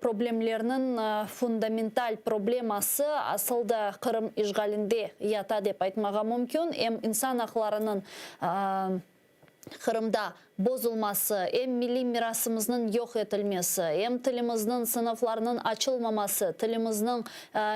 problemlerniñ fundamental probleması asıl da Qırım işğalinde yata dep aytmağa mümkün. Em insan aqlarınıñ Qırımda bozulması, em milliy mirasımıznıñ yoq etilmesi, em tilimizniñ sınıflarnıñ açılmaması, tilimizniñ,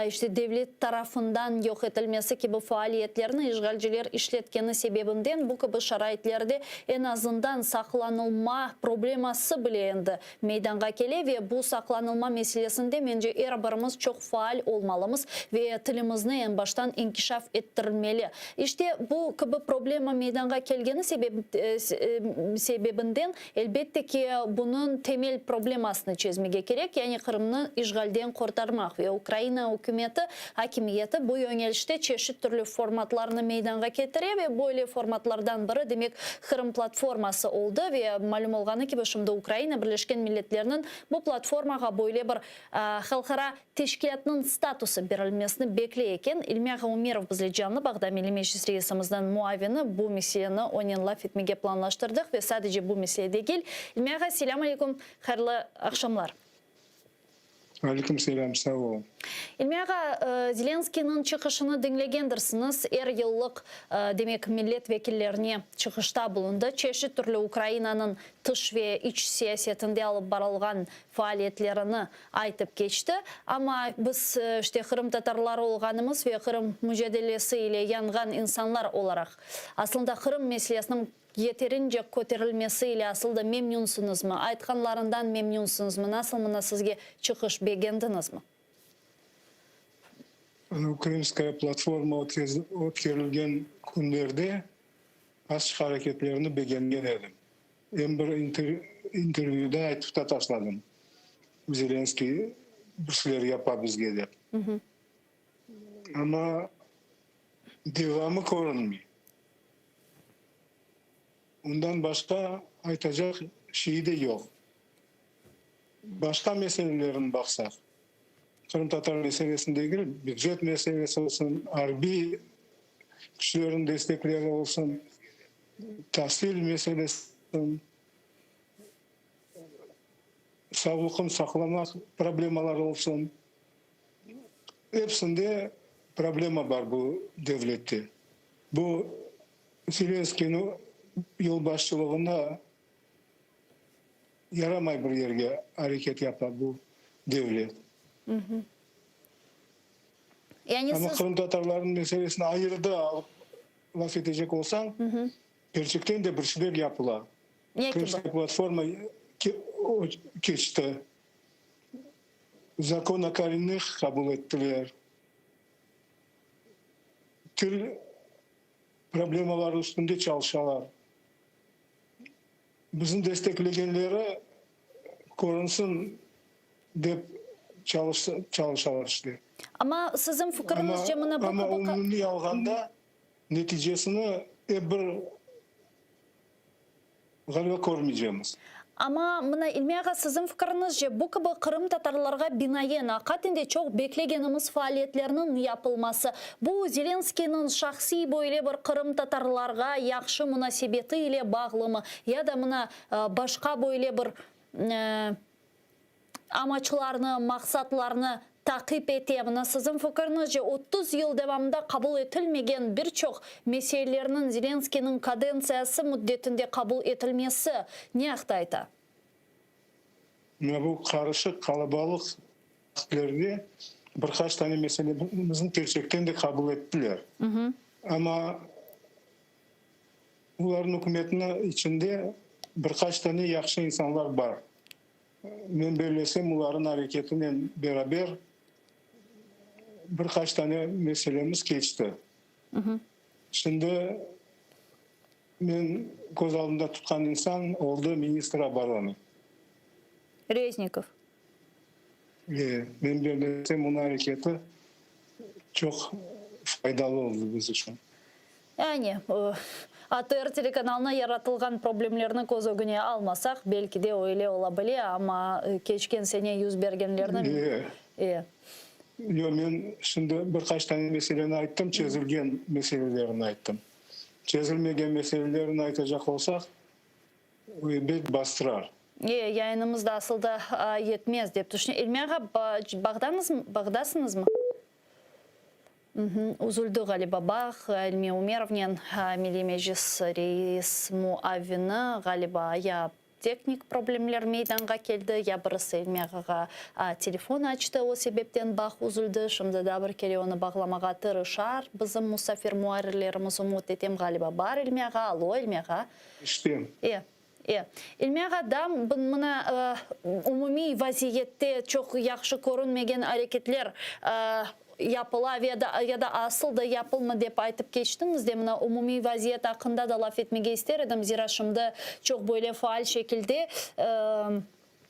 işte, devlet tarafından yoq etilmesi kibi faaliyetlerni işğalciler işletkeni sebebinden bu kibi şaraitlerde eñ azından saqlanılma probleması bile endi meydanğa kele ve bu saqlanılma meselesinde, mence, er birimiz çoq faal olmalımız ve tilimizni eñ baştan inkişaf ettirmeli. İşte, bu kibi problema meydanğa kelgeni sebebinden, elbette ki, bunıñ temel problemasını çezmege kerek, yani Qırımnı işğalden qurtarmaq ve Ukraina ükümeti, akimiyeti bu yöñelişte çeşit türlü formatlarnı meydanğa ketire ve böyle formatlardan biri, demek, Qırım platforması oldı ve malüm olğanı kibi, şimdi Ukraina Birleşken Milletlerniñ bu platformağa böyle bir halqara teşkilâtnıñ statusı berilmesini bekley eken. İlmi ağa Umerov bizle canlı bağda, Milliy Meclis reisimizniñ muavini, bu meseleni onen laf etmege planlaştırdıq ve sadece bu mesele degil. İlmi ağa, selâm aleyküm, hayırlı aqşamlar. Aleyküm selâm, sağ ol. İlmi ağa, Zelenskıynıñ çıqışını diñlegendirsiñiz, er yıllıq, demek, millet vekillerine çıqışta bulundı, çeşit türlü Ukrainanıñ tış ve iç siyasetinde alıp barılğan faaliyetlerini aytıp keçti. Amma biz, işte, qırımtatarlar olğanımız ve Qırım mücadelesi ile yanğan insanlar olaraq, aslında Qırım meselesiniñ Yeterince köterilmesi ile asıl da memnünsiñizmi? Aytqanlarından memnünsiñizmi? Nasıl mına sizge çıqış, begendiñizmi? Krımskaya platforma ötkerilgen künlerde azçıq areketlerini begengen edim. Em bir intervyüda aytıp da taşladım, Zelenskıy bir şeyler yapa bizge dep. Amma devamı körünmey. Ondan başqa aytacaq şeyi de yoq. Başqa meselelerini baqsaq, qırımtatar meselesini degil, bücet meselesi olsun, arbiy küçlerniñ destekleri olsun, tasil meselesi olsun, sağlıqnı saqlamaq problemaları olsun, epsinde problema bar bu devlette. Bu Zelenskıynıñ yolbaşçılığında yaramay bir yerge areket yapa bu devlet. Yani Amma siz... qırımtatarlarnıñ meselesini ayırı da alıp laf etecek olsañ, kerçekten de bir şeyler yapıla. Ne kibi? Krımskaya platforma keçti. Zakon o korennıh qabul ettiler. Til problemaları üstünde çalışalar. Bizni desteklegenleri körünsin dep çalışalar işte. Amma siziñ fikriñizce mına bu Amma umumiy alğanda neticesini ep bir Ğaliba körmeycemiz. Amma, mına, İlmi ağa, siziñ fikriñizce, bu kibi qırımtatarlarğa binaen, aqaten de çoq beklegenimiz faaliyetlerniñ yapılması, bu Zelenskıynıñ şahsiy böyle bir qırımtatarlarğa yahşı munasebeti ile bağlımı, ya da, mına, başqa böyle bir amaçlarnı, maqsatlarnı taqip ete. Mına siziñ fikriñizce, 30 yıl devamında qabul etilmegen bir çoq meselelerniñ Zelenskıynıñ kadentsiyası müddetinde qabul etilmesi ne aqta ayta? Mına bu qarışıq, qalabalıq vaqıtlerde bir qaç tane meselemizni kerçekten de qabul ettiler. Amma olarnıñ ükümetiniñ içinde bir qaç tane yahşı insanlar bar. Men bellesem, olarnıñ areketinen beraber bir qaç tane meselemiz keçti. Şimdi men köz aldımda tutqan insan oldı ministr oboronı. Reznikov. E, men bellesem, onıñ areketi çoq faydalı oldı biz içün. Yani, ATR telekanalına yaratılğan problemlerni köz ögüne almasaq, belki de öyle ola bile, amma keçken sene yüz bergenlerni. E. Yoq, men şimdi bir qaç tane meseleni ayttım, çezilgen meselelerini ayttım. Çezilmegen meselelerini aytacaq olsaq, o ebet bastırar. E, yayınımız da asıl da yetmez dep tüşünem. İlmi ağa, bağdasıñızmı? Üzüldi ğaliba bağ. İlmi Ümerovnen Milliy Meclis reis muavini ğaliba ya teknik problemler meydanğa keldi, ya birisi İlmi ağağa telefon açtı, o sebepten bağ üzüldi. Şimdi daa bir kere onı bağlamağa tırışar bizim musafir muarrirlerimiz, ümüt etem, ğaliba bar İlmi ağa. Alo, İlmi ağa. İşte. E. E. İlmi ağa, daa mına umumiy vaziyette çoq yahşı körünmegen areketler yapıla ve ya da asıl da yapılmı dep aytıp keçtiñiz de, mına umumiy vaziyet aqqında da laf etmege ister edim, zira şimdi çoq böyle faal şekilde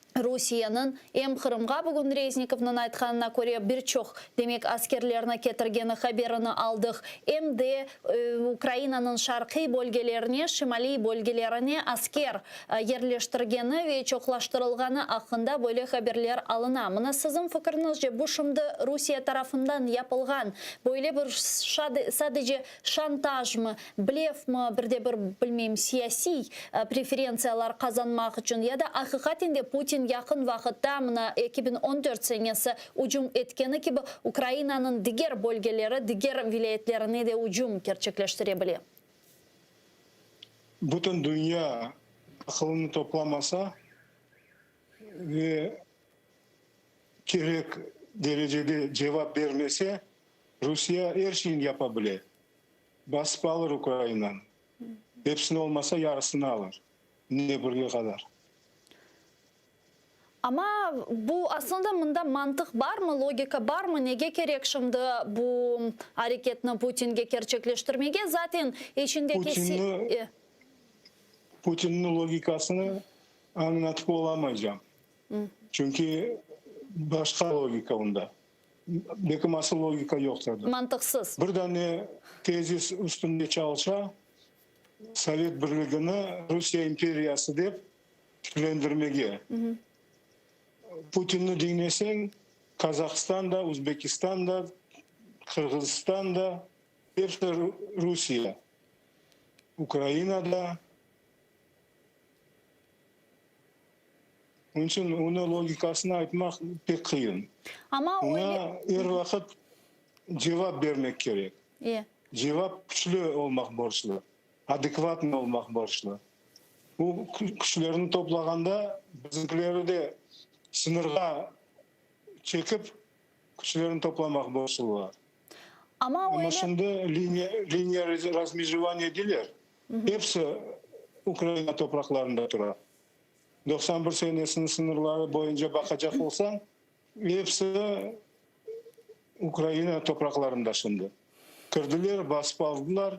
Rusiyeniñ em Qırımğa bugün Reznikovnıñ aytqanına köre bir çoq, demek, askerlerni ketirgeni haberini aldıq, em de Ukrainanıñ şarqiy bölgelerine, şimaliy bölgelerine asker yerleştirgeni ve çoqlaştırılğanı aqqında böyle haberler alına. Mına siziñ fikriñizce bu şimdi Rusiye tarafından yapılğan böyle bir sadece Şantajmı, blefmi, bir de bir, bilmeyim, siyasiy preferentsiyalar qazanmaq içün ya da aqiqaten de Putin yaqın vaqıtta, mına, 2014 senesi ücüm etkeni kibi, Ukrainanıñ diger bölgeleri, diger vilâyetlerine de ücüm kerçekleştire bile? Bütün dünya aqılını toplamasa ve kerek derecede cevap bermese, Rusiye er şeyni yapa bile, basıp alır Ukrainanı, epsini olmasa, yarısını alır, Dneprge qadar. Amma bu aslında mında mantıq barmı, logika barmı, nege kerek şimdi bu areketni Putinge kerçekleştirmege, zaten içindeki Putinni, Putinniñ logikasını añlatıp olamaycam, çünki başqa logika onda. Belki asıl logika yoqtır da. Mantıqsız. Bir dane tezis üstünde çalışa, Sovet Birligini Rusiye imperiyası dep tiklendirmege. Putinni diñleseñ, Kazahstan da, Uzbekistan da, Qırğızistan da, episi Rusiye. Ukraina da. Onıñ içün onıñ logikasını aytmaq pek qıyın. Amma Oña er vaqıt cevap bermek kerek. Cevap küçlü olmaq borclu, adekvatnıy olmaq borclu. Bu küçlerni toplağanda bizimkileri de sıñırğa çekip küçlerini toplamaq borclular. Amma şimdi liniya razmejevaniya deyler, episi Ukraina topraqlarında tura. 91 senesiniñ sıñırları boyunca baqacaq olsañ, episi Ukraina topraqlarında şimdi. Kirdiler, basıp aldılar,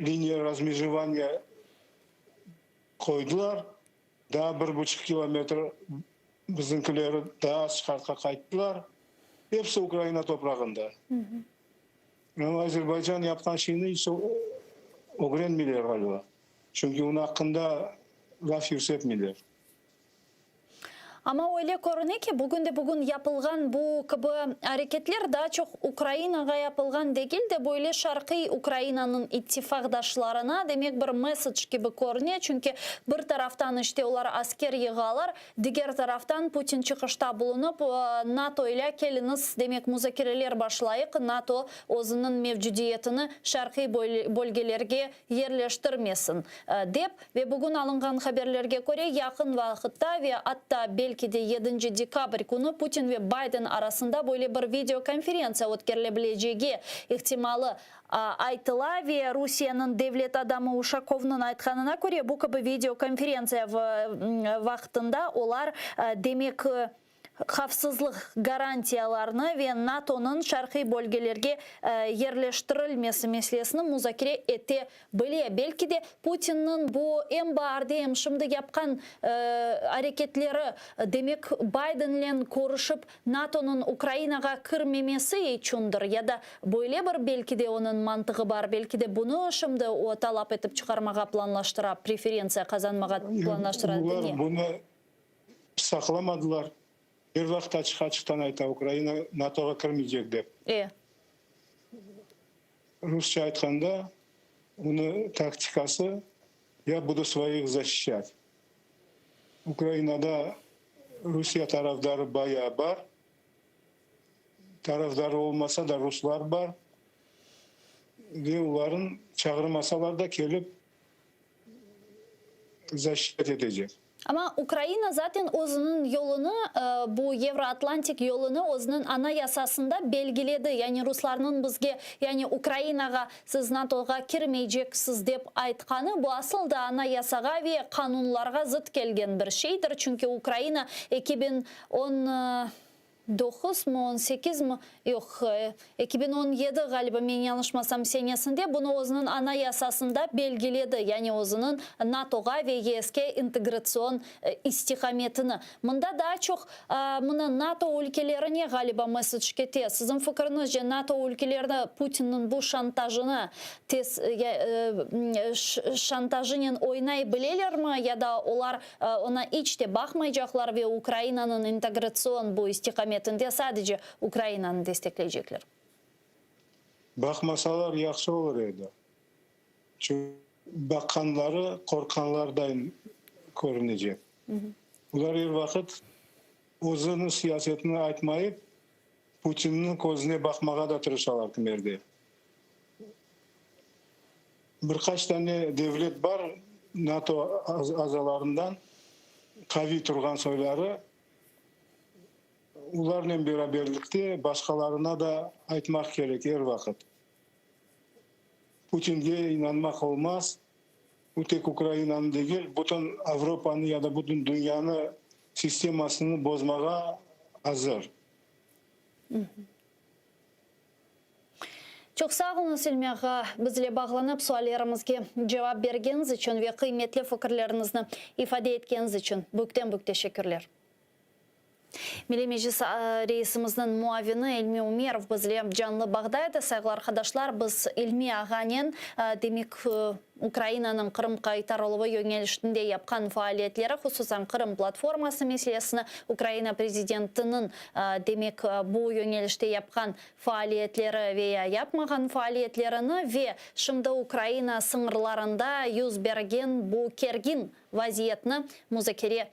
liniya razmejevaniya qoydılar, daa bir buçuq kilometr bizimkileri daa şarqqa qayttılar, episi Ukraina toprağında. Amma Azerbaycan yapqan şeyni iç ögrenmeyler ğaliba. Çünki onıñ aqqında laf yürsetmeyler. Amma öyle körüne ki, bugünde-bugün yapılğan bu kibi areketler daa çoq Ukrainağa yapılğan degil de, böyle şarqiy Ukrainanıñ ittifaqdaşlarına, demek, bir message kibi körüne, çünki bir taraftan, işte, olar asker yığalar, diger taraftan, Putin çıqışta bulunıp, NATO ile keliñiz, demek, muzakereler başlayıq, NATO özüniñ mevcudiyetini şarqiy bölgelerge yerleştirmesin, dep. Ve bugün alınğan haberlerge köre, yaqın vaqıtta ve atta belki de yedinci dekabr künü Putin ve Bayden arasında böyle bir video konferentsiya ötkerile bilecegi ihtimalı aytıla ve Rusiyeniñ devlet adamı Uşakovnıñ aytqanına köre, bu kibi video konferentsiya vaqtında olar, demek, havfsızlıq garantiyalarını ve NATOnıñ şarqiy bölgelerge yerleştirilmesi meselesini muzakere ete bile. Belki de, Putinniñ bu em baarde, em şimdi yapqan areketleri, demek, Baydenlen körüşip, NATOnıñ Ukrainağa kirmemesi içündir ya da böyle bir, belki de, onıñ mantığı bar, belki de, bunı şimdi o talap etip çıqarmağa planlaştıra, preferentsiya qazanmağa planlaştıra, Olar bunı Saqlamadılar. Er vaqıt açıq-açıqtan ayta, Ukraina NATOğa kirmeycek dep. E. Rusça aytqanda, onı taktikası, ya budu svoih zaşişçat. Ukrainada Rusiye tarafdarı bayağı bar. Tarafdarı olmasa da ruslar bar. Ve oların çağırmasalar da kelip защищать etecek. Amma Ukraina zaten özüniñ yolunı, bu Yevroatlantik yolunı özüniñ Anayasasında belgiledi. Yani ruslarnıñ bizge, yani Ukrainağa siz NATOğa kirmeyceksiz dep aytqanı, bu asıl da Anayasağa ve qanunlarğa zıt kelgen bir şeydir. Çünki Ukraina 2010 doquzmı, 18mi, yoq, 2017 ğaliba, men yañlışmasam, senesinde bunı özüniñ Anayasasında belgiledi, yani özüniñ NATOğa ve YESke integratsion istiqametini. Mında daa çoq mına NATO ülkelerine ğaliba message kete. Siziñ fikriñizce, NATO ülkeleri Putinniñ bu şantajını tez şantajınen oynay bilelermi ya da olar oña iç te baqmaycaqlar ve Ukrainanıñ integratsion bu istiqametinde sadece Ukrainanı destekleycekler? Baqmasalar yahşı olur edi. Çünki baqqanları qorqqanlarday körünecek. Olar er vaqıt özüniñ siyasetini aytmayıp, Putinniñ közüne baqmağa da tırışalar kimerde. Bir qaç tane devlet bar NATO azalarından qaviy turğan soyları, olarnen beraberlikte başqalarına da aytmaq kerek er vaqıt, Putinge inanmaq olmaz, bu tek Ukrainanı degil, bütün Avropanı ya da bütün dünyanı sistemasını bozmağa azır. Çoq sağ oluñız, İlmi ağa, bizle bağlanıp suallerimizge cevap bergeniñiz içün ve qıymetli fikirleriñizni ifade etkeniñiz içün büyükten-büyük teşekkürler. Milliy Meclis reisimizniñ muavini İlmi Ümerov bizle canlı bağda edi. Sayğılı arqadaşlar, biz İlmi ağanen, demek, Ukrainanıñ Qırım qaytarıluvı yöñelişinde yapqan faaliyetleri, hususan Qırım platforması meselesini, Ukraina prezidentiniñ, demek, bu yöñelişte yapqan faaliyetleri ve ya yapmağan faaliyetlerini ve şimdi Ukraina sıñırlarında yüz bergen bu kergin vaziyetni muzakere.